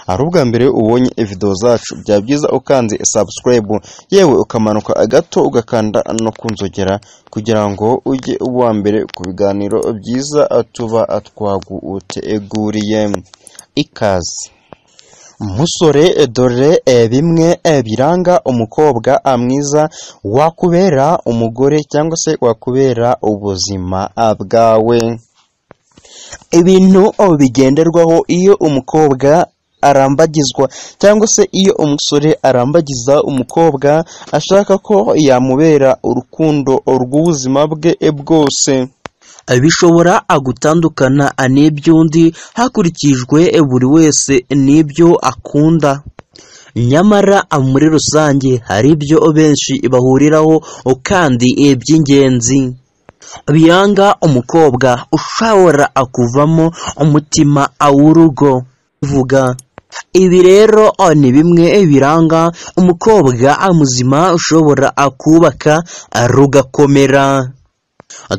Ari ubwa mbere ubonye video zacu, byaba byiza ukanze subscribe, yewe ukamanuka gato ugakanda no kunzogera kugira ngo ujye uwa mbere ku biganiro byiza tuba twaguteguriye. Ikaze musore, dore bimwe biranga umukobwa mwiza wakubera umugore cyangwa se wakubera ubuzima bwawe. Ibintu bigenderwaho iyo umukobwa arambagizwa cyangwa se iyo umusore arambagiza umukobwa ashaka ko yamubera urukundo rw'ubuzima bwe bwose, bishobora gutandukana n'iby'undi hakurikijwe buri wese n'ibyo akunda. Nyamara muri rusange hari ibyo benshi bahuriraho kandi by'ingenzi biranga umukobwa ushobora kuvamo umutima w'urugo. Vuga ibi rero ni bimwe biranga umukobwa muzima ushobora kubaka rugakomera.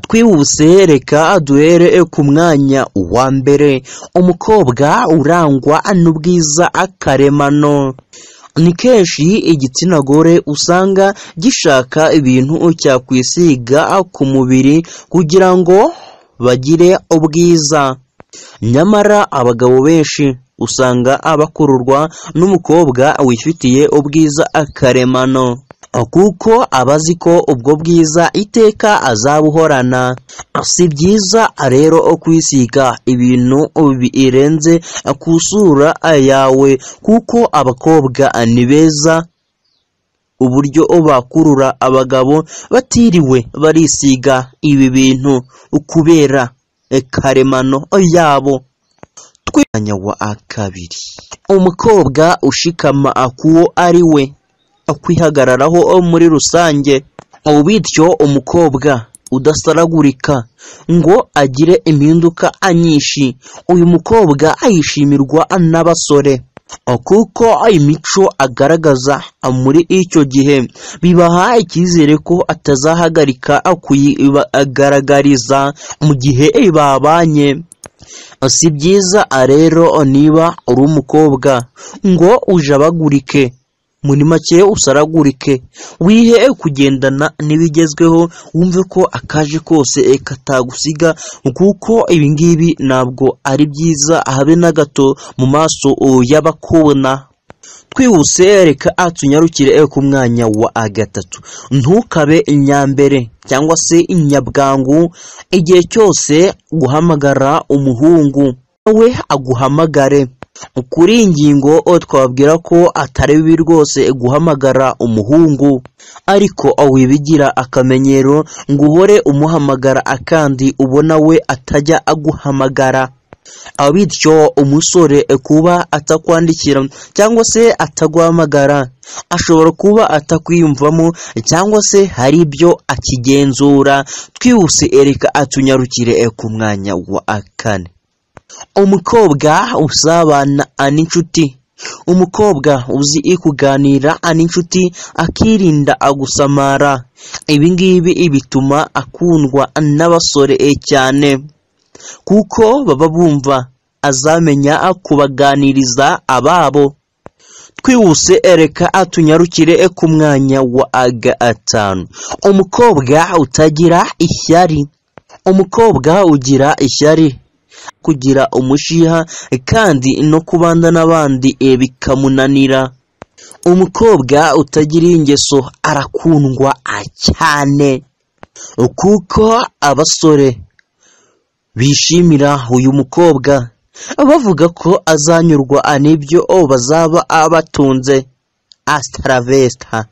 Twihuse reka duhere ku mwanya wa mbere, umukobwa urangwa n'ubwiza karemano. Ni kenshi igitsina gore usanga gishaka ibintu cyakwisiga ku mubiri kugira ngo bagire ubwiza. Nyamara abagabo benshi usanga bakururwa n'umukobwa wifitiye ubwiza karemano, kuko aba azi ko ubwo bwiza iteka azabuhorana. Si byiza rero kwisiga ibintu birenze ku isura yawe, kuko abakobwa ni beza uburyo bakurura abagabo batiriwe barisiga ibi bintu kubera karemano yabo. Twanya wa kabiri, umukobwa ushikama kuwo ari we, kwihagararaho muri rusange. Bityo umukobwa udasaragurika ngo agire impinduka nyinshi, uyu mukobwa ayishimirwa n'abasore kuko imico agaragaza muri icyo gihe bibaha icyizere ko atazahagarika kuyibagaragariza mu gihe babanye. Si byiza rero niba uri umukobwa ngo ujabagurike, muri make usaragurike, wihe kugendana n'ibigezweho, wumve ko akaje kose katagusiga, kuko ibingibi ntabwo ari byiza habe na gato mu maso y'abakubona. Twihuse reka tunyarukire ku mwanya wa gatatu, ntukabe nyambere cyangwa se nyabwangu igihe cyose guhamagara umuhungu we aguhamagare. Kuri iyi ngingo twabwira ko atari bibi rwose guhamagara umuhungu, ariko wibigira akamenyero ngo uhore umuhamagara akandi ubona we atajya aguhamagara. Bityo umusore kuba atakwandikira cyangwa se ataguhamagara, ashobora kuba atakwiyumvamo cyangwa se hari ibyo akigenzura. Twihuse reka tunyarukire ku mwanya wa kane, umukobwa usabana n'inshuti. Umukobwa uzi kuganira n'inshuti akirinda gusamara, ibi ngibi bituma akundwa n'abasore cyane, kuko baba bumva azamenya kubaganiriza ababo. Twihuse reka tunyarukire ku mwanya wa gatanu, umukobwa utagira ishyari. Umukobwa ugira ishyari, kugira umushiha kandi no kubana n'abandi bikamunanira. Umukobwa utagira ingeso arakundwa cyane, kuko abasore bishimira uyu mukobwa bavuga ko azanyurwa n'ibyo bazaba batunze. Hasta la vista.